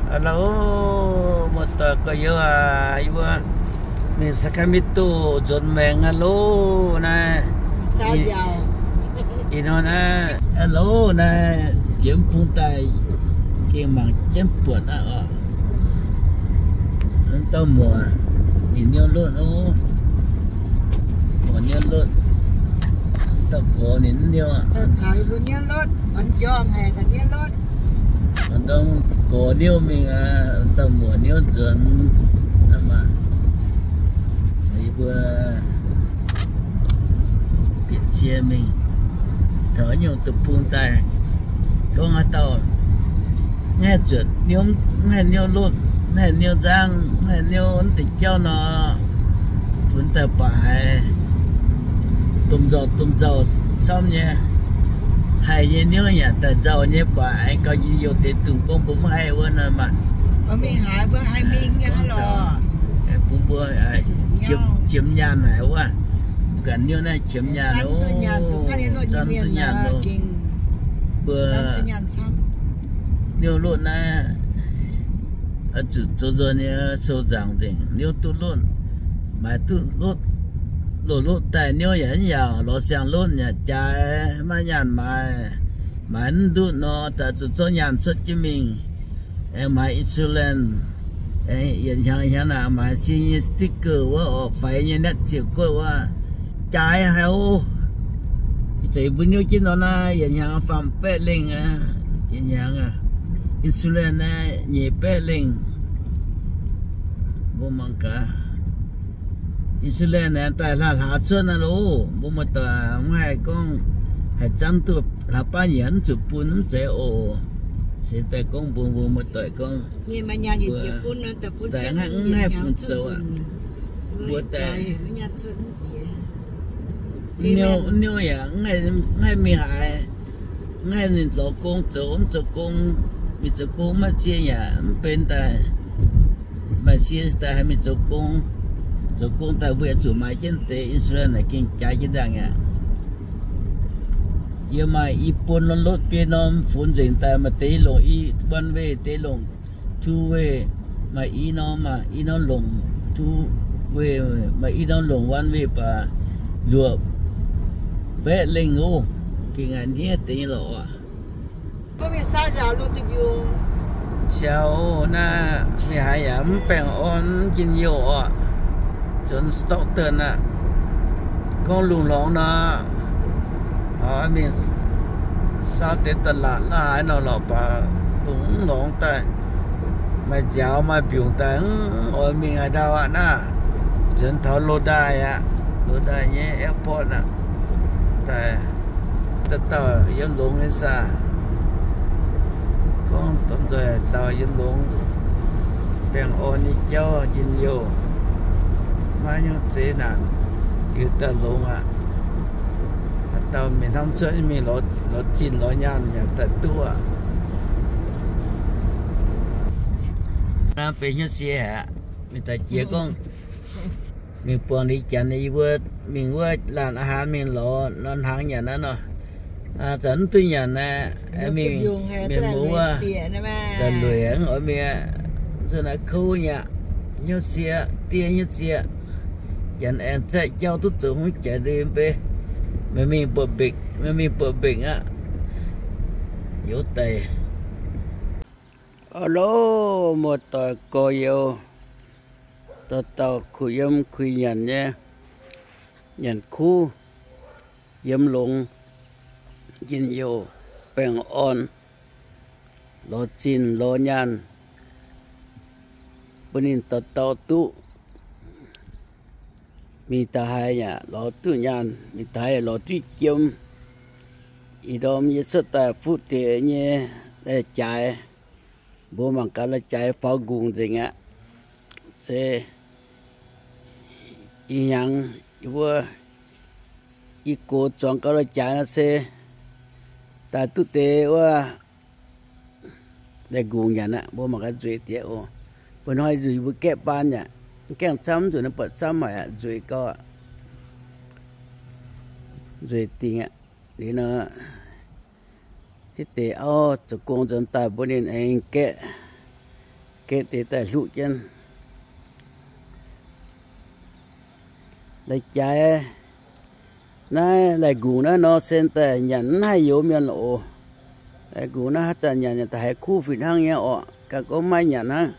Hello, muoz-doic gorx-youz aac, yie mbuo mingh Sacramento nzuonx maengx aqv loh naaiv. Ih hnoi naaiv, hello naaiv, jiex mv bung daaih gengh mangc jienv buatc aqv oc. Mv dauh muoc ninh niouv lotv ov. Muoc niouv lotv. Mv dauh gorx ninh mv niouv aqv. Mv dauh gorx niouv mingh aqv, mv dauh muoc niouv nzuonx aqv maah. Caux yie mbuo bieqc cie mingh taux nyungc deic-bung daaih. Gorngv haaix dauh mv haih zuotc niouv, mv haih niouv lotv, mv haih niouv nzangv, mv haih niouv deix jauv nor, funx daaih baac haiz domh nzauh domh nzauh camv nyei. Haih nyei niouv yaac daaih nzauh nyei baac aengx gauh njien-youh deix dungx gorngv mbuo mv haih wuov nor maah. Bun mbuo qiemx nyaanh haic wuov. Mbuo ganh niouv naaiv qiemx nyaanh, zanc duqv nyaanh loh. Mbuo niouv lotv naaiv oix zuqc zoux nzunc nyei sou nzaangc nzengc, niouv duqv lotv, maaiz duqv lotv, loz-lotv daaih niouv yaac mv yaauc, lorz siang-lotv yaac jaaix, maiv nyaanh maaiz, maaiz mv ndutv nor, daaih zuqc zorqv nyaanh cuotv jienv mingh, aengx maaiz insurance, aengx yietc hnyangx hnyangx naaic maaiz sie nyei sticker wuov, oc, faix nyei natv ziec guoqv wuov, jaaix haic oc. Ih zanc mbuo niouv jienv nor naaiv yietc hnyangx faam baeqv lengh aqv, yietc hnyangx aqv. Insurance naaiv nyeic baeqv lengh. Mbuo mangc gaax, insurance naaiv daaih hlaax-hlaax cuotv naaiv loh. Mbuo muoz-doic mv haih gorngv haih zanv duqv hlaax baav nyiec mv zuqc bun mv zeiz oc. Se daaih gorngv mbuo, mbuo muoz-doic gorngv, mv haih fungc zoux aqv. Mbuo daaih niouv yaac mv haih mingh haaix, mv haih ninh lorz gong zoux, mv zoux gong, mingh zoux gong maiv cie yaac mv benx daaih. Maaih sie daaih haih mingh zoux gong. Zoux gong daaih mbuo yaac zuqc maaiz jienv deix insurance naaic gengh jaaix jienv ndaangc aqv. Yie maaih i bun norm lotv biei norm funx nzengc daaih maaih deix longc i one way, deix longc two way, maaih i norm, maaih i norm longc two way, maaih i norm longc one way baac luoqc baeqv lengh oc. Gengh a'hniev deix nyei lorqc aqv. Siaaux naaiv mingh haaix yaac mv baengh orn, mv njien-youh oc. Nzuonx Stockton aqv. Gorngv lungh lorngx nor, mingh saau deix da'laatc la'haaix nor lorqc baac lungh mv lorngx daaih. Maaih nziaaux maaih mbiungc daaih mv oix mingh haaix ndau aqv naaiv. Nzuonx taux Lodi aqv, Lodi nyei airport aqv. Daaih dauh dauh yiem longx nyei saah. Gorngv dorh nzoih dauh yiem longx, baengh orn nyei jauv njien-youh, maiv nyungc zeqc naanc, liuz daaih longx aqv. Haaix dauh mingh hnamv cuotv mingh lorz zinh lorz nyaanh yaac daaih duqv aqv. Naaiv benx hnyouv sie aqv. Mingh daaih jiex gorngv mingh buangh liuz janx, yie mbuo mingh wuov laanh a'haaix mingh lorz nor hnaangx nyanc naaiv nor. Zanc mv duqv nyanc naaiv, mingh mienh muoz wuov, zanc lueic mv oix mingh aqv. Zuqc naaiv kouv nyei aqv, hnyouv sie, diev hnyouv sie. Janx aengx zaeqv jauv duqv zoux hmz jaax ndeic mv bei. Meih mingh buoqc mbengc, meih mingh buoqc mbengc aqv. Youz daic. Aa loh, muoz-doic gorx-youz, dauh dauh kuh yiem kuh nyanc nyei, nyanc kuv, yiem longx, njien-youh, baengh orn, lorz zinh lorz nyaanh, bun ninh dauh dauh duqv. Mingh da'haiz yaac lorz duqv nyaanh, mingh da'haiz yaac lorz duqv jiem. Ih ndorm yie cuotv daaih fuqv deix nyei lai-jaaix, mbuo mangc gaax lai-jaaix faaux nqungc nzengc aqv. Se ih hnyangx yie mbuo i gox zuangx gauh lai-jaaix nor se daaih duqv deix wuov lai-nqungc nyanc aqv. Mbuo mangc gaax nzueic diex oc. Bun hnoi nzueic mbuo gaeqv baan yaac mv gaengh camv, nzueic naaiv buatc camv haic aqv, nzueic gauh aqv. Nzueic dingc aqv. Liuz nor, hitv deix auv zoux gong nzuonx daaih mbuo ninh aengx gaeqv, Geh deix daaih hluqv jienv. Lai-jaaix naaiv Lai-Nqungc naaiv nor se daaih nyanc mv haih youx mienh oc. Lai-Nqungc naaiv haaix zanc nyanc, nyanc daaih haiz kuv fih hnangv nyei orqc. Ganh gorngv maiv nyanc hnangv.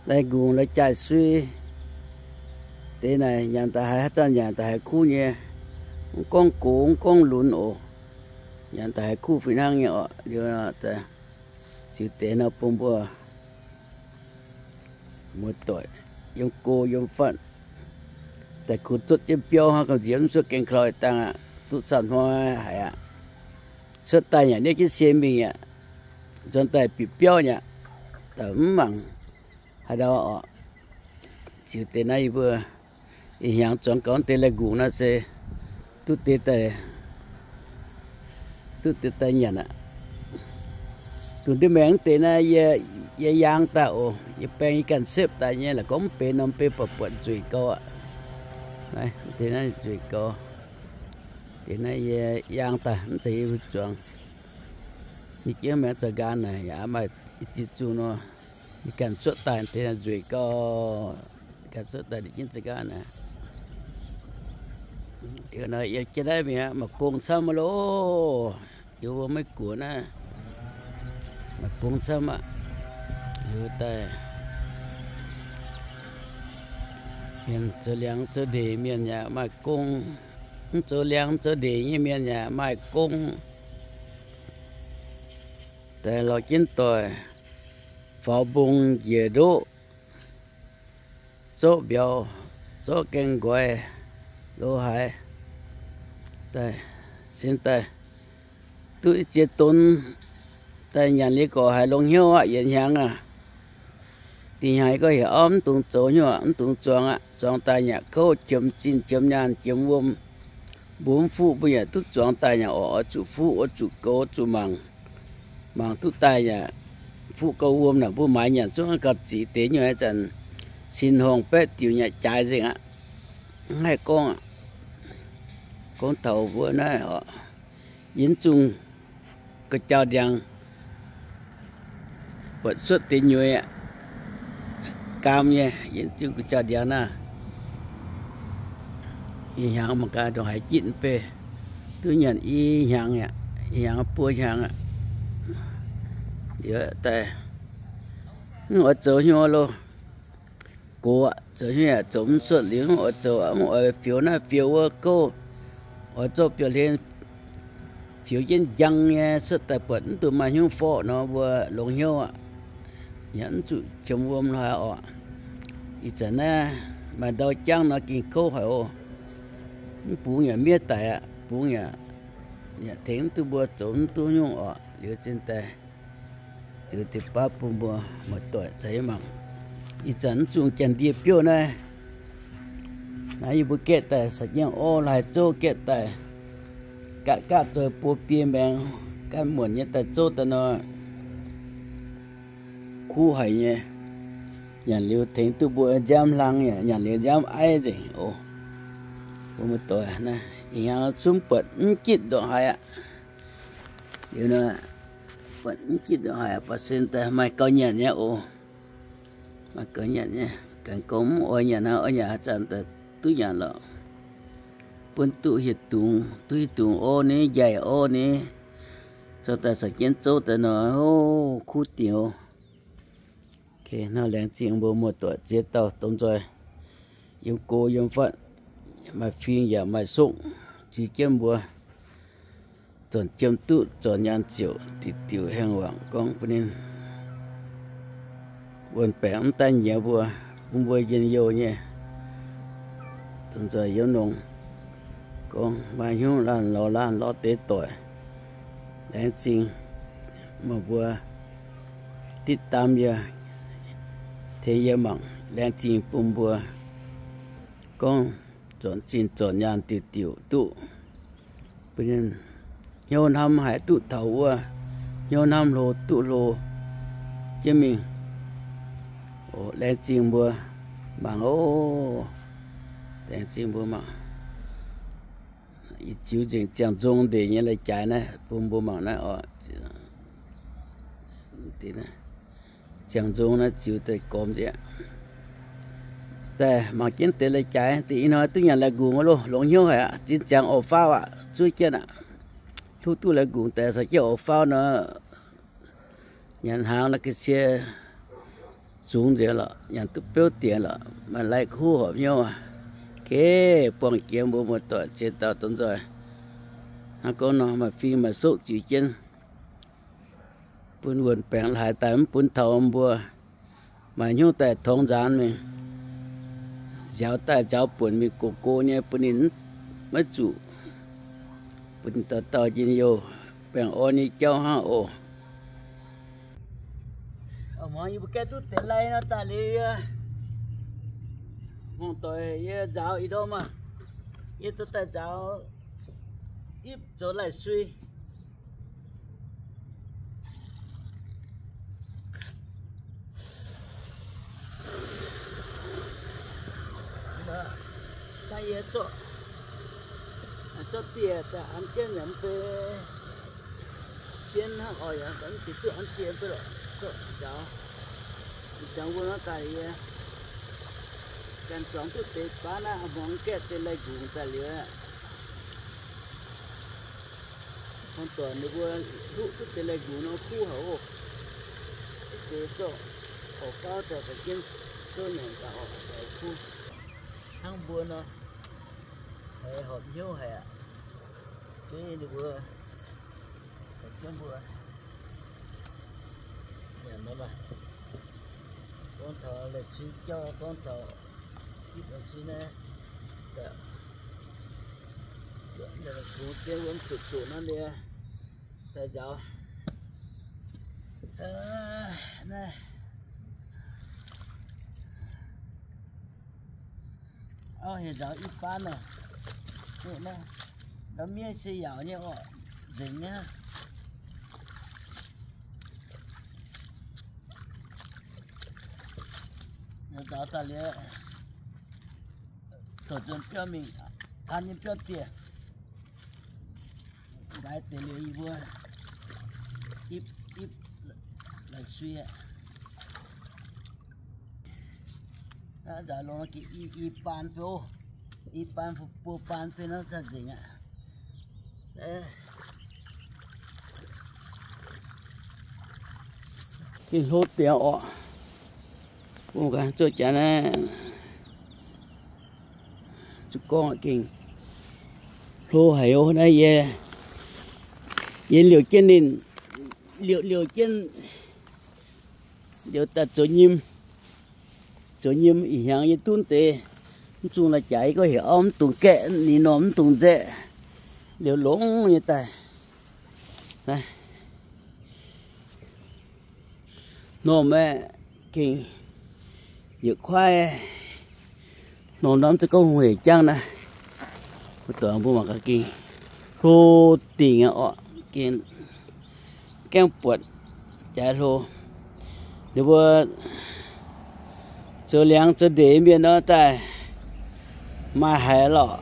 Lai-Nqungc lai-jaaix sui deix naaic nyanc daaih haiz, haaix zanc nyanc daaih haiz kuv nyei. Mv gorngv gox mv gorngv lunx oc. Nyanc daaih haiz kuv fih hnangv nyei orqc. Liuz ziux deix nor bun mbuo muoz-doic yiem go yiem fatv daaih kuh zuotv jienv biauv hnangv, gamh nziex mv cuotv gaengh klau dangh aqv. Duqv camv hnoi haic aqv. Cuotv daaih yaac niouv jienv sie mingh aqv. Nzuonx daaih bieqc biauv nyei aqv. Daaih mv mangc haaix ndau orqc. Ziux deix naaiv yie mbuo ih hnyangx zuangx gaux deix Lai-Nqungc naaiv se duqv deix daaih, duqv deix daaih nyanc aqv. Dungh ndiev maengx deix naaiv yie, yie yaang daaih oc. Yie baeng yie ganh sepv daaih nyei, la'gorngv mv benx nor mv benx buatc buatc nzueic gau aqv. Naaiv deix naaiv nzueic gau. Deix naaiv yie yaang daaih mv zeiz yie mbuo zuangx. Ninh jienv maengx za'nqaang naaic yaac maaih ziex zungh nor, ninh ganh cuotv daaih deix naaiv nzueic gau. Ganh cuotv daaih ninh jienv za'nqaang naaic. Liuz nor yie jienv naaiv mingh aqv, maaih gong camv aqv loh. Yie mbuo Meiv Guoqv naaiv maaih gong camv aqv. Liuz daaih mienh zoux liangx zoux ndeic mienh yaac maaih gong. Mv zoux liangx zoux ndeic nyei mienh yaac maaih gong. Daaih lorz jienv doic faaux mbong njiec ndoqv, zorqv mbiauz, zorqv gaeng nqoi, lo haaix daaih, sin daaih duqv ziex donx daaih nyanc liuz gorqv haiz longx hnyouv aqv, yietc hnyangx aqv. Dinh hnyangx yie gorngv heuc auv mv dungx zoux hnyouv aqv, mv dungx zuangx aqv. Zuangx daaih yaac kouv, qiemx zinh qiemx nyaanh qiemx wuom, mbuo mv fuqv mbuo yaac duqv zuangx daaih yaac oix zuqc fuqv, oix zuqc goux, oix zuqc mangc. Mangc duqv daaih yaac fuqv gauh wuom naaic, mbuo maaiz nyanc zungv gauh ziqc deix nyei. Ih zanc sin-horngh baeqv diuc yaac jaaix nzengc aqv. Mv haih gorngv aqv. Gorngv taux mbuo naaiv oc, yie mv zungh ga'jauv ndiangx buatc cuotv deix nyueiz aqv. Gaam nyei, yie mv zungh ga'jauv ndiangx naaiv. Ih hnyangx mangc gaax ndongc haaix jitv mv bei, duqv nyanc i hnyangx aqv, i hnyangx buo hnyangx aqv. Liuz daaih mv oix zoux hnyouv loh. Gox aqv, zoux hnyouv yaac zoux mv cuotv liuz, mv oix zoux, mv oix fioux naaiv fioux wuov gouv, oix zorqv biauv-hlen fioux jienv njang nyei cuotv daaih buatc mv dungx maaih hnyouv forv nor, mbuo longx hnyouv aqv. Yaac mv zuqc qiemx wuom haaix orqc. Ih zanc naaiv maaih ndau jangv nor ging kouv haic oc. Mv bungx yaac miev daic aqv, bungx yaac, yaac tengx mv duqv mbuo zoux mv duqv nyungc orqc. Liuz zinh daaih ziux deix baav bun mbuo muoz-doic caux yie mangc. Ih zanc mv zungh janx-ndie-biouv naaiv, naaiv yie mbuo gaeqv daaih caux jienv orv laaih zouv gaeqv daaih, gaatv gaatv zoih buo biei maengx, gaatv muonc nyei daaih zouv daaih nor, kuv haic nyei. Nyanc liuz tengx duqv mbuo nziaamv hlang, nyanc liuz nziaamv aiv nzengc oc. Mbuo muoz-doic naaiv ih hnyangx cunv buatc mv gitv ndongc haaix aqv. Liuz nor, buatc mv gitv ndongc haaix aqv, buatc sin daaih maaih gauh nyanc nyei oc. Maaih gauh nyanc nyei. Ganh gorngv mv oix nyanc hnangv, oix nyanc haaix zanc daaih duqv nyanc lorqc. Buonv duqv hieh dungz, duqv hieh dungz orv ni, njaih orv ni, zorqv daaih caux jienv zouv daaih nor, o, kuv dingc oc. Hnangv laengz zingh mbuo muoz-doic ziex dauh dongh nzoih yiem go yiem fatv, maaih fing yaac maaih sokv, zuiz jienv mbuo zornc jiem duqv zornc nyaanh ziouc diuc diuc haengh wangc gorngv bun ninh wuonh baengc mv daaih nyiex mbuo, bun mbuo njien-youh nyei. Dongh nzoih yiem longx gorngv maaih hnyouv laanh lorz laanh lorz deix doic. Laengz zingh meih mbuo ditv daam yie, tengx yie mangc. Laengz zingh bun mbuo gorngv zornc zinh zornc nyaanh diuc diuc duqv bun ninh hnyouv hnamv haiz duqv taux wuov, hnyouv hnamv hlo duqv hlo jienv mingh. Laengz zingh mbuo mangc oc. Laengz zingh mbuo mangc. Ih ziux nzengc ziangh nzong ndeic nyei lai-jaaix naaiv bun mbuo mangc naaiv oc. Ziangh nzung naaiv ziux daaih gormx nzieqc. Daaih mangc jienv deix lai-jaaix, deix ih hnoi duqv nyanc lai-nqungc loh, longx hnyouv haic aqv. Zinh ziangx orqc faauv aqv, zuov jienv aqv. Hluv duqv lai-nqungc daaih caux jienv orqc faauv nor, nyanc hnaangx naaiv ga'sie zungx nzengc lorqc, nyanc duqv beuv dingc lorqc, maaih lai-kuv horpc hnyouv aqv. Geh buangh jiex mbuo muoz-doic ziex dauh donx nzoih. Hnangv gorngv nor maaih fing maaih soqv ziux jienv, bun wuonh baengc haaix daaih mv bun taux mbuo. Maaih hnyouv daaih torngx nzaanx mingh, nziaaux daaih nziaaux buonc mingh gox go nyei bun ninh maiv zuqc, bun dauh dauh njien-youh baengh orn nyei jauv hnangv oc. A'muangx yie mbuo gaeqv duqv deix lai nor daaih liuz, yie hmuangx doic yie nzaaux ih ndorm maah, yie duqv daaih nzaaux ipv zoux lai-sui. Naaiv yie zorqv, zorqv dieh daaih an jienv yaac mv bei jienv hnangv oc, yaac mv baac mv bieqc duqv an dieh mv bei lorqc, zorqv njaaux. Jangx mbuo nor daaih yie ganh zuangx duqv deix baav naaiv, a'muangx gaeqv deix lai-nqungc daaih liuz, hmuangx doic ninh mbuo hluqv duqv deix lai-nqungc nor kuv haic oc. Deix zorqv orqc faauv daaih caux jienv zouv nyanc daaih orqc, kuv hnangv mbuo nor, haiz horpc hnyouv haic aqv. Beiv ninh mbuo caux jienv mbuo nyanc nor maah. Gorngv taux lai-sui jauv, gorngv taux ipv lai-sui naaiv, kungx jienv wuov zuqc zuqc naaiv ndie daaih nzaaux. Naaiv auv heuc nzaaux i baan nor, ndau miev se yaauc nyei orqc, nzengc nyei. Nzaaux daaih liuz, dorh nzuonx biauv mingh, an nyei biauv dieh. Ndaix deix liuz yie mbuo ipv, ipv lai-sui aqv. Naaiv nzaaux longx nor gengh i, i baan fei oc. I baan fei buo baan fei nor za'gengh nzengc aqv. Gengh hlo dingc orqc. Bung ganh zuov jaax naaiv zuqc gorngv gengh hlo haic oc. Naaiv yie, yie liouc jienv ninh, liouc, liouc jienv, liouc daaih zoux nyim, zoux nyim ih hnyangx yie duqv deix mv zungh lai-jaaix, yie gorngv heuc auv mv dungx gaeqv, ninh norm mv dungx nzaeqv, liouc longx nyei daaih. Naaiv Normh aeqv, gengh yietc kuaaiv normh norm za'gengh hungh hec jangv naaiv. Mbuo doic mbuo mangc gaax gengh hlo dingc aqv orqc, gengh gaengh buatc jaaix hlo. Ninh mbuo zoux liangx zoux ndeic mienh nor daaih maaih haic lorqc.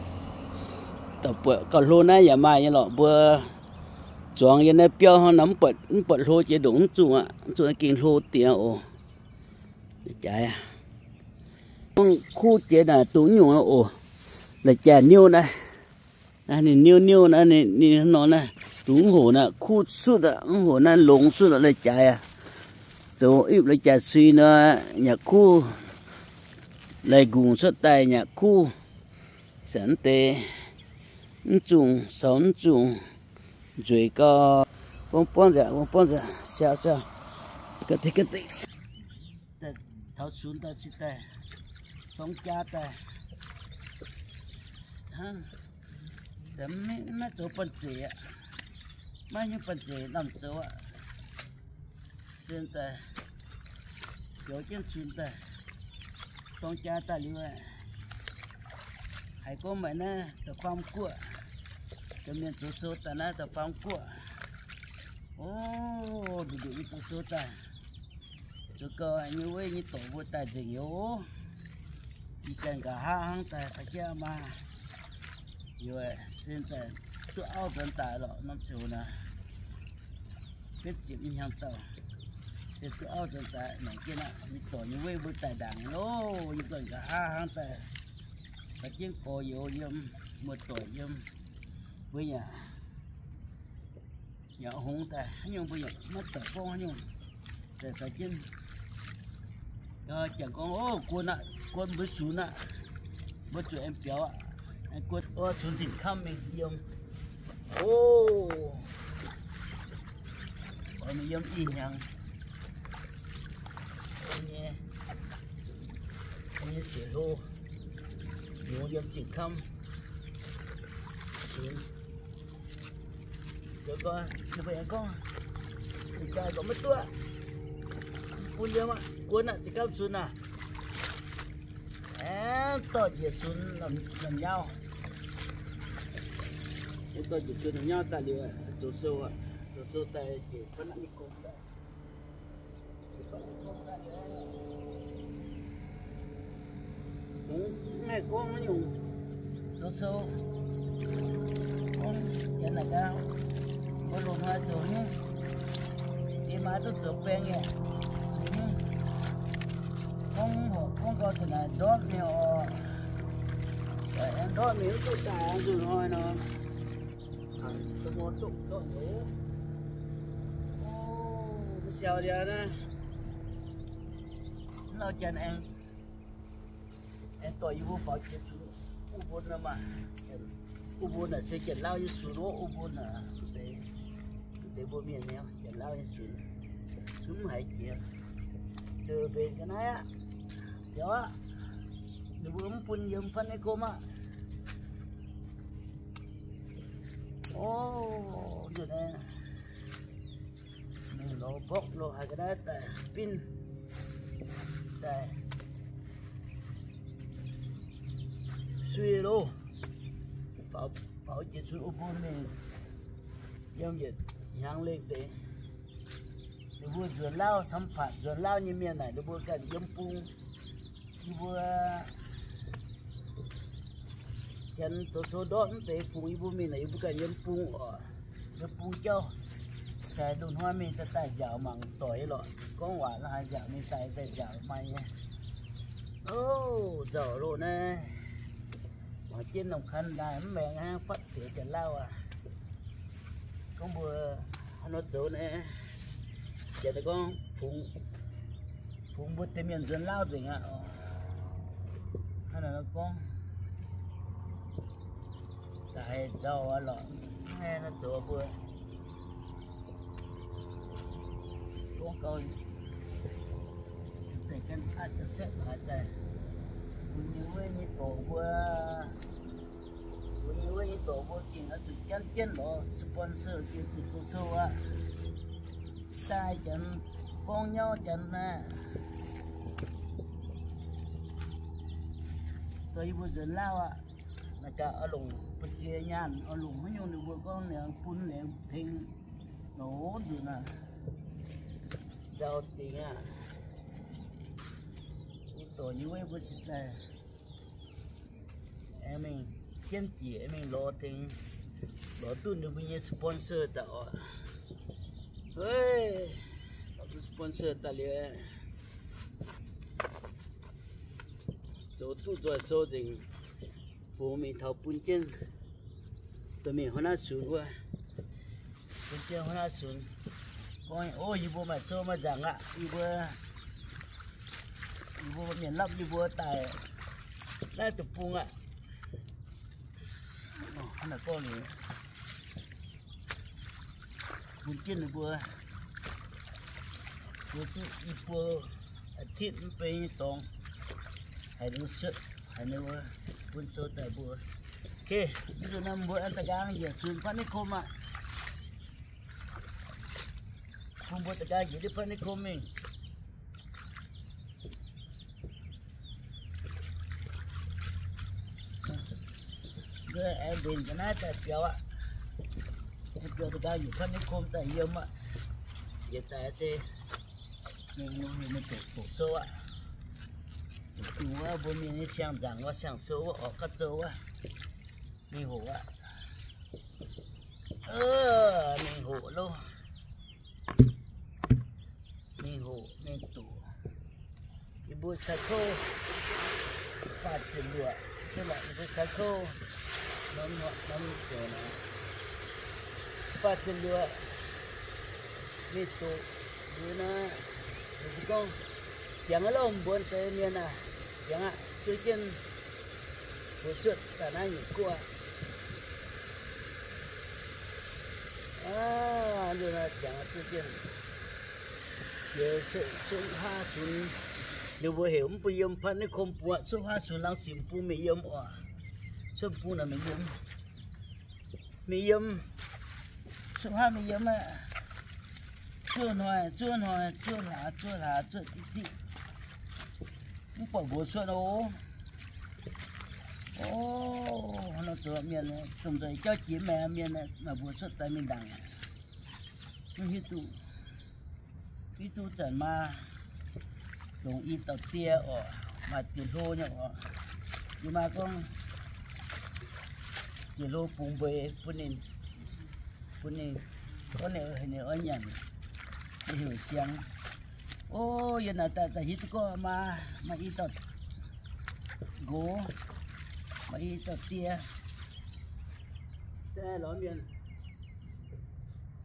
Buatc gauh hlo naaiv yaac maaih nyei lorqc. Mbuo zuangx yiem naaiv biauv hnangv nor mv buatc, mv buatc hlo jiex ndongc mv zungh aqv. Mv zungh gengh hlo dingc oc. Jaaix, kuv jiex naaic dongh nyungc oc. La'jaaih niouv naaiv, ninh niouv niouv naaiv, ninh nor naaiv, dongh mv hoc naaiv kuv sutv aqv, mv hoc naaiv longx sutv aqv. La'jaaix aac, zoux ipv la'jaaih sui nor, nyanc kuv, lai-nqungc cuotv daaih nyanc kuv, zanc mv deix mv zungh, saux mv zungh, nzueic gau. Buangv buangv nzengc, buangv buangv nzengc, siau siau, ga'deix ga'deix. Taux sunx daaih se daaih, dorng jaa daaih, hnangv maiv zoux banh zeic aqv. Maiv nyungc banh zeic lamh zoux aqv. Se daaih biaux jienv cunx daaih, dorng jaa daaih liuz, haiz gorngv maaih naaiv da'faam guoqv, da'mienh zoux sou daaih naaiv da'faam guoqv. O, nduqc nduqc nyei zoux sou daaih, zoux gau nyei weiv nyei dorc mbuo daaih nzengc yoc. Ih ganh nqa'haav hnangv daaih caux jienv maa yoc, se daaih duqv auv nzuonx daaih lorqc norm ziouc naaic. Betv ziepc hnyangx dauh. Auv nzunc daaih mangc jienv aqv, mienh doic nyei weiv mbuo daaih ndaangc loh, yie ganh nqa'haav hnangv daaih, ga'jienv gorx-youz yiem, muoz-doic yiem, mbuo yaac, yaac hngongx daaih haaix nyungc mbuo yaac maiv doic gorngv haaix nyungc, daaih caux jienv, jangx gorngv, o, guon aqv, guon mbuo sunx aqv, mbuo zuqc aengx biaux aqv. Guon, o, sunx zinh kamv mingh yiem, o, oix mingh yiem ih hnyangx nyei, nyei sieqv hlo, yungz yiem zinh kamv, sunx. Ninh mbuo aengx gorngv, ninh gaax gorngv maiv duqv, bun yiem aqv, guon aqv, zinh kamv sunx aac. Aengx dorh njiec sunx norm nyauv, aengx dorh njiec sunx norm nyauv daaih liuz, zoux sou aqv, zoux sou daaih njiec kuonv aqv, nyei gong daaih. Mv haih gorngv nyungc, zoux sou gorngv janx naaic gaax, mbuo loz-hnoi zoux nyungc, diex maac duqv zoux baeng nyei, zoux nyungc, gorngv horpc gorngv gau deix naaic ndortv mingh oc. Aengx ndortv mingh mv duqv daaih nzunc hnoi nor, mbuo duqv ndortv ndoqv. O, mbuo siaaux liuz naaiv, mv lauh janx aengx, aengx dorh yie mbuo faaux jiex zunc wuov mbun nor maah. Wuov mbun naaic se Janx-Lauv nyei sunx wuov, wuov mbun naaic, mv zeiz mbuo mienh nyei, Janx-Lauv nyei sunx, zungv mv haiz jiex. Mbenc ga'naaiv aqv, biaux aqv. Ninh mbuo mv bun yiem fatv nyei gomh aqv. O, nzunc naaiv mingh lorz mborqv lo haaix ga'naaiv daaih binv daaih sui loh. Faaux jiex zunc wuov bun mingh yiem yietc hnyangx lengh deix. Ninh mbuo nzuonx Lauv, samx paatc nzuonx Lauv nyei mienh naaic, ninh mbuo ganh yiem bung. Yie mbuo janx zoux sou ndortv mv deix fungx yie mbuo mingh naaic, yie mbuo ganh yiem bung oc. Yiem bung jauv. Daaih loz-hnoi mingh daaih daaih nziaauc mangc doic nyei lorqc. Gorngv waac la'haaix nziaauc mingh daaih, daaih nziaauc maaih nyei. O, nzauh loh naaiv. Mangc jienv norm kan daaih mv maengx hnangv, fatv deix Janx-Lauv aac. Gorngv mbuo haaix nor zoux naaiv, janx gorngv fungx, fungx mbuo deix mienh nzuonx Lauv nzengc aqv. Hnangv naaiv nor gorngv, daaih nzauh aqv lorqc. Naaiv nor zoux mbuo gorngv gau, deix gan atv gan setv haaix daaih, bun nyei wuov nyei dorc mbuo, bun nyei wuov nyei dorc mbuo gengh oix zuqc janv jienv lorz sponsor jiex zuqc zoux sou aqv. Daaih janx gorngv nyauv janx naaiv, zoux yie mbuo nzuonx Lauv aqv. Naaiv gaax oix longc ba'ziex nyaanh, oix longc haaix nyungc ninh mbuo gorngv liangx bun liangx tengx lorz nzunc aac. Nzauh dingc aqv. Yie dorc nyei wuov mbuo cingx daaih aengx mingh jienv jiex mingh lorz tengx, lorz duqv ninh mbuo nyei sponsor daaih oc. Ov, lorz duqv sponsor daaih liuz, zoux duqv nzoih sou nzengc, fungx mingh taux bun jienv dorh mingh hnangv naaiv sunx wuov. Bun jienv hnangv naaiv sunx. Gorngv, o, yie mbuo maaih sou maaih nzaangc aqv. Yie mbuo, yie mbuo mienh lapv yie mbuo daaih naaiv deic-bung aqv. Hnangv naaiv gorngv liuz, bun jienv ninh mbuo sou duqv i buo อาทิตย์ mv bei nyei dorngx, haiz ninh mbuo cuotv, haiz ninh mbuo bun sou daaih mbuo. Ok, mv zuqc naaiv mbuo aengx da'nqaang njiec sunx fatv niv kom aqv. Bun mbuo da'nqaang njiec fatv niv kom mingh. Mbuo aengx mbenc ga'naaiv daaih biaux aqv. Biaux da'nqaang njiec fatv niv kom daaih yiem aqv. Yietc daaih se mingh doqc sou aqv. Dungh wuov mbuo mienh nyei siang-nzangc wuov, siang-sou wuov, orqc gapv zou wuov, mingh hoqc aqv. Mingh hoqc loh. Mingh hoqc. Mingh doqc. Yie mbuo caux kouv faah ziepc luoqc, yie mbuo caux kouv norm, norm ziouc naaic, faah ziepc luoqc mingh doqc liuz naaiv, gorngv, siangx aqv, lauh mbuonx deix mienh aac, siangx aqv, zuov jienv mbuox cuotv daaih naaiv nyungc guoqv aqv. Aav, nzunc naaiv siangx zuov jienv, jiex cuotv haav sunx, ninh mbuo heuc mv bun yiem Phan Niv Kom bung aqv, cuotv haav sunx laangz simc bung mingh yiem oc. Cuotv bung naaic mingh yiem, mingh yiem, cuotv haav mingh yiem aqv. Zuov hnoi, zuov hnoi, zuov hlaax, zuov hlaax, zuov ziqv ziqv, mv buatc mbuox cuotv oc. O, nor zoux mienh, domh nzoih jauv jiex maengx mienh, maaih mbuox cuotv daaih mingh ndaangc. Mv hiuv duqv, hiuv duqv zanc maa longc i dauh die oc, maaih dieh hlo nyei oc. Yie maa gorngv dieh hlo bungx mbeix bun ninh, bun ninh, gorngv ninh, ninh oix nyanc, ninh heuc siangx. O, yie naaic daaih daaih hiuv duqv gorngv maa maaih i dauh nqox, maaih i dauh die. Daaih lorz mienh,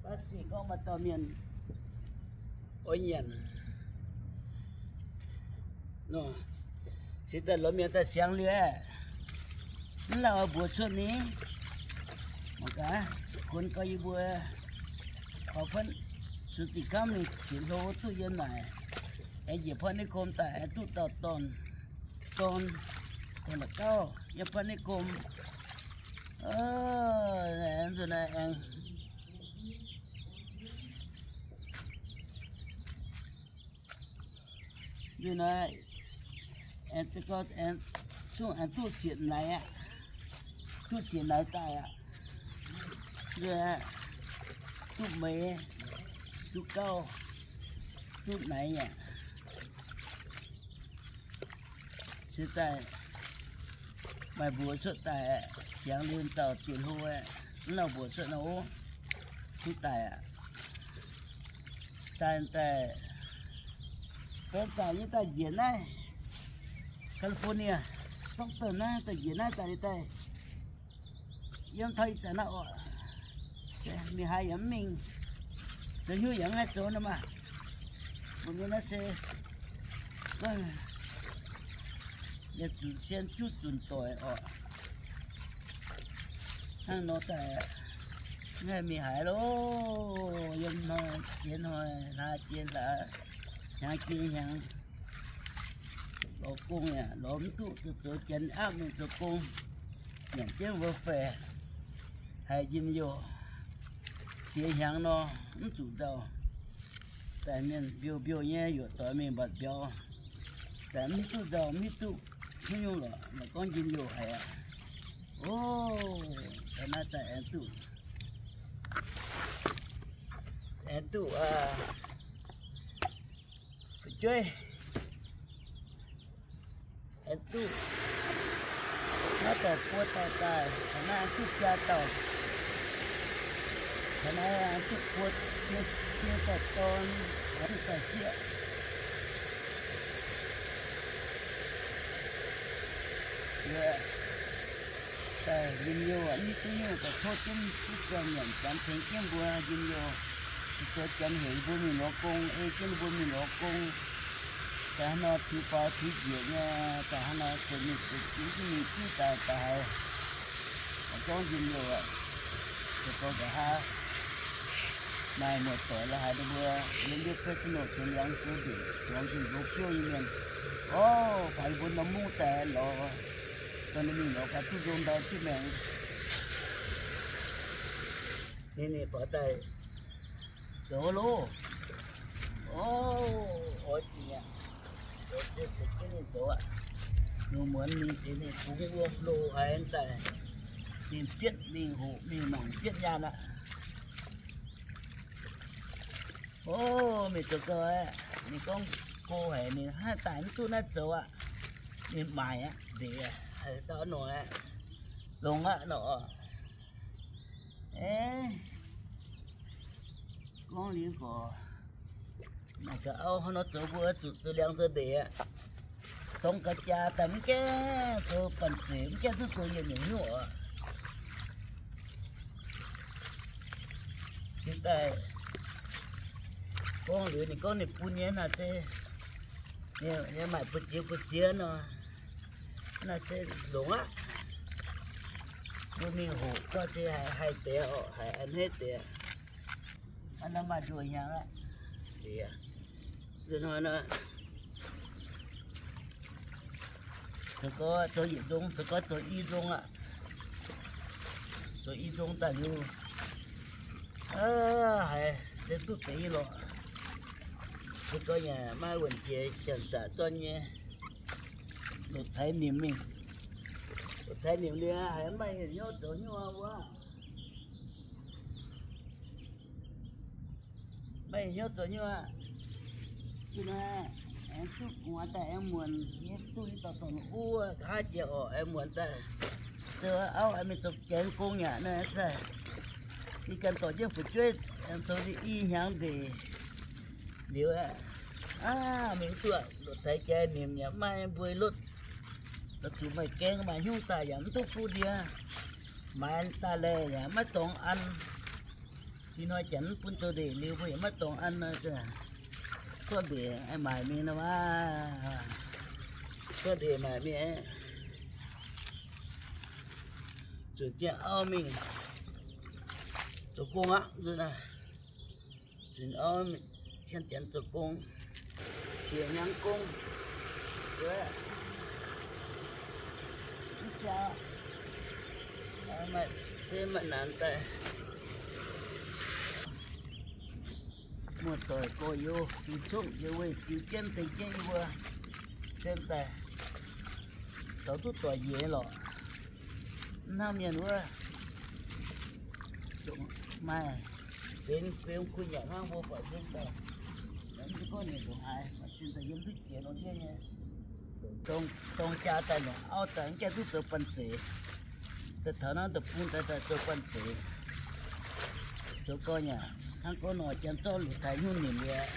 baav sic gorngv maaih dauh mienh oix nyanc nor, cingx daaih lorz mienh daaih siangx liuz aeqv, mv lauh oix mbuox cuotv ni. Mangc gaax, kuonx gau yie mbuo, kaux Phan, sux zinh kamv mingh ciex hlo duqv yiem naaic, aengx njiec Phan Niv Kom daaih aengx duqv dauh dorn, dorn, dorn da'gauv yiem Phan Niv Kom. Nzunc naaiv aengx Nzunc naaiv aengx, aengx zungv aengx duqv siec naaic aqv. Duqv siec naaic daaih aqv. Nzunc duqv meix, duqv gauv, duqv naaic aqv. Se daaih maaih mbuox cuotv daaih, siangx liuz dauh dieh hlo aeqv, mv lauh mbuox cuotv nor, duqv daaih aqv. Daaih, daaih benx zaangc nyei daaih njiec naaiv California, Stockton naaiv daaih njiec naaiv daaih liuz daaih yiem taux ih zanc naaiv oc. Mingh haaix yaac mv mingh, zoux hnyouv yaac mv haih zoux nor maah. Mbuo mienh naaiv se gorngv yietc zunc sien juqv zunc doic oc. Hnangv nor daaih mv haih mingh haaix loh. Yiem hnoi jiex hnoi, hlaax jiex hlaax, hnyangx jiex hnyangx. Lorz gong yaac lorz mv duqv, zoux zoux janx aapv mingh zoux gong, nyanc jienv wuov faix, haiz njien-youh, ziex hnyangx nor mv zuqc nzauh. Daaih mienh mbiouh mbiouh nyei yuoqc doix mingh mbatc mbiauz, daaih mv duqv nzauh, mv hiuv duqv haaix nyungc lorqc, la'maah gorngv njien-youh haic aqv. O, daaih naaiv daaih aengx duqv, aengx duqv fu'jueiv, aengx duqv naaiv dauh buo dauh daaih, taux naaiv aengx duqv biaa dauh. Taux naaiv aengx duqv buo, biaa dauh dorn, aengx duqv dauh sieqv. Daaih njien-youh aqv, mv hiuv duqv nyungc, daaih tov jienv duqv buangh nyanc janx tengx jienv mbuo njien-youh. Zoux janx heuc mbuo mingh lorz gong, ei jienv mbuo mingh lorz gong. Daaih hnangv nor tiux faaux tiux njiec nyei, daaih hnangv nor zuqc mingh zuqc jiv, mingh jiv daaih daaih haiz. Gorngv njien-youh aqv, se gorngv nqa'haav maaih muoz-doic la'haiz ninh mbuo yiem ndiev Fresno zoux liangx zoux ndeic, zuangx zunh nzox biouv nyei mienh, o, faix ninh mbuo norm mungv daaih lorz, dorh ninh mingh lorz gaax duqv nzong ndau jienv maengx. Ninh, ninh faaux daaih zoux loh. O, oix dingc aqv. Zoux se zuqc jienv ninh zoux aqv. Lungh muonz mingh tengx ninh bungx wuom loh haic daaih, ninh bietv mingh hoqc mingh mangc bietv nyaanh aqv. O, mingh zoux gau aqv. Ninh gorngv go haic, ninh hnangv daaih mv duqv naaiv zoux aqv. Ninh maaic aqv, ndeic haic dauh noic aqv. Longx aqv nor. Aeqv, gorngv liuz gorx, Naaic ga'auv hnangv nor zoux mbuo zuqc zoux liangx zoux ndeic aqv. Dongh ga'jaax daaih mv gaengh zoux banh zeic, mv gaengh duqv zoux yietc nyungc nyungc oc. Cingx daaih gorngv liuz ninh gorngv ninh bun nyei naaic se, ninh maaih buoz-ziex buoz-ziex nor, naaic se longx aqv. Mbuo mingh hoqc gorngv se haih haih deix oc, haih a'hneiv deix. Aa, naaiv maaih nduoh hnyangx aqv. Nzunc hnoi nor, zoux gorx zoux yietc nzong, zoux gorx zoux i nzong aqv. Zoux i nzong daaih liuz, haiz se duqv deix lorqc. Se gorngv yaac maiv wuonc jiex janx-zaqc zorqv nyei, loc taaix nimc mingh. Loc taaix nimc liuz haiz maiv maaih hnyouv zoux nyuoz wuov. Maiv hnyouv zoux nyuoz. Ih hnoi aengx duqv gu'nguaaz daaih aengx muonc nyei, duqv i dauh dorn wuov nqa'haav jiex orqc, aengx muonc daaih. Zoux auv aengx mingh zoux gaengh gong yaac naaiv daaih. Ih ganh dorh jienv fu'jueiv aengx zoux i hnyangx ndeic liuz aqv. Aav, mingh duqv loc taaix jaax nimc yaac maiv mbuo lotv, zuqc maaih gaeng maaih hnyouv daaih yaac mv duqv fuqv ndie. Maaiz daaih laeh yaac maiv dorngx an. Ih hnoi janx mv bun zoux ndeic liuz mbuo yaac maiv dorngx an nor, cuotv ndeic maaic mingh nor maah. Cuotv ndeic maaic mingh aqv. Zunc jienv auv mingh zoux gong aqv. Nzunc naaiv, zunc auv mingh cien janx zoux gong, siex hnyangx gong. Mv jaax, se maaih naanc daaih. Muoz-doic gorx-youz, jiu congv jiu weih, jiu jienv tengx jienv yie mbuo sen daaih, zoux duqv doic njiec lorqc. Mv hnangv mienh wuov, maaih benx benx kuh nyanc hnangv mbuo buatc sin daaih, mv gorngv ninh ndongc haaix, buatc sin daaih yiem duqv jiex lungh ndiev nyei. Dongh jaa daaih naaic, auv daaih mv gaengh duqv zoux banh zeic. Daaih taux naaiv deic-bung daaih, daaih zoux banh zeic. Zoux gau nyei aqv. Hnangv gorngv nor, janx zorqv loc taaix hnyouv nimc liuz,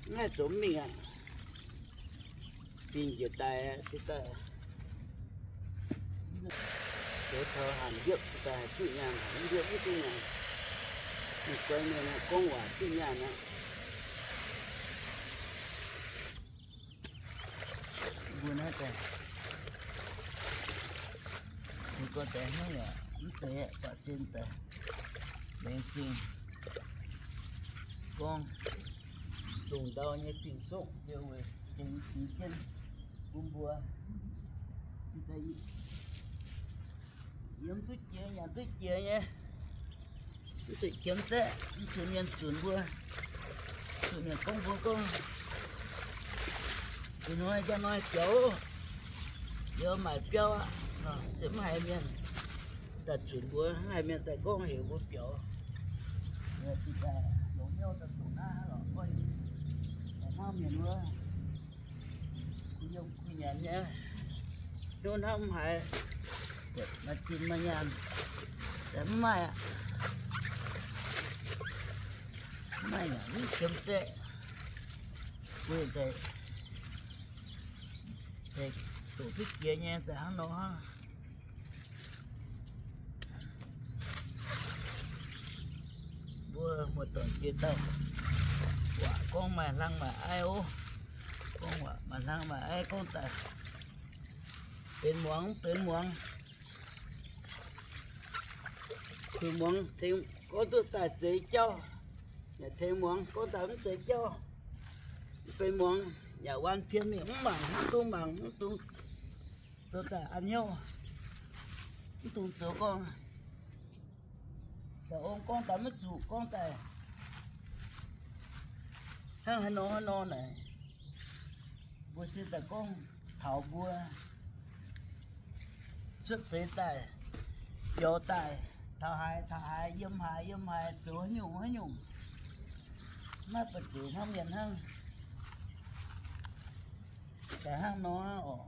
mv haih zoux mingh aqv. Dingh njiec daaih se daaih, zoux taux hanc mbiopv se daaih haih duqv nyaanh, mv mbiopv mv duqv nyaanh. Ninh guai mienh gorngv waac duqv nyaanh aqv. Mbuo naaiv daaih, mbuo gorngv daaih hnangv yaac mv zeiz, buatc sin daaih laengz zingh gorngv dongh ndau nyei zingh soqv njoux weic tengx jienv bun mbuo. Yiem duqv jiex, nyanc duqv jiex nyei, mv zuqc qiemx zaeqv, mv zuqc mienh zunc mbuo, zuqc mienh gorngv mbuo gorngv, ih hnoi njang hnoi biaux, yie maaic biauv aqv, se mv haiz mienh daaih zunc mbuo, mv haiz mienh daaih gorngv heuc mbuo biaux. Longx hnyouv daaih doqc naaiv lorqc, hnangv mienh wuov, kuh yiem kuh nyanc nyei, hnyouv hnamv haiz, maaih zinh maaih nyaanh, mv maaih aqv. Mv maaih yaac mv qiemx zaeqv. Mbuo daaih doqc duqv jiex nyei daaih hnangv nor hnangv. Mbuo muoz-doic ziex dauh waac gorngv maaih hlang maaih aiv oc. Gorngv waac maaih hlang maaih aiv gorngv daaih, benx muangx mv benx muangx. Kuh muangx tengx gorngv duqv daaih zeix jauv, yaac tengx muangx gorngv daaih mv zeix jauv. Mv benx muangx yaac waan pien mingh mv mangc, mv dungx mangc, mv dungx zoux daaih an hnyouv, mv dungx zoux gorngv, daaih ong gorngv daaih mv zuqc gorngv daaih hnangv haaix nor haaix nor naaic. Mbuo se daaih gorngv taux mbuo cuotv seix daaih, biaux daaih, taux haaix taux haaix, yiem haaix yiem haaix, zoux haaix nyungc haaix nyungc, maiv baac zuqc hnangv mienh hnangv. Daaih hnangv nor oc,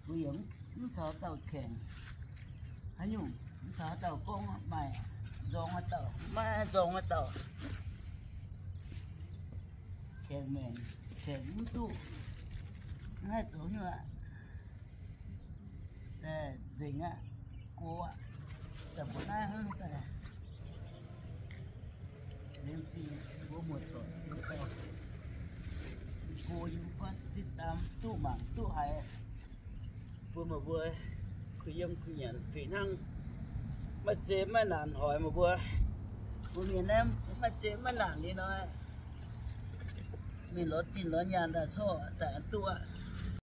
mbuo yaac mv caux dauh kaengc haaix nyungc, mv caux haaix dauh gorngv maaih nzorng haaix dauh, maiv nzorng haaix dauh. Gaengh maengc, gaengh mv duqv, mv haih zoux hnyouv aqv. Nzengc aqv, go aqv. Daaih mbuo naaiv hnangv daaih, liemh zingh mbuo muoz-doic zingh daaih, go yiem fatv zinh daan duqv mangc duqv haiz. Bun meih mbuo kuh yiem kuh nyanc fih hnangv, maiv zeiz maiv naanc hoic meih mbuo. Mbuo mienh naaiv maiv zeiz maiv naanc liuz nor, mingh lorz zinh lorz nyaanh daaih corc daaih duqv aqv.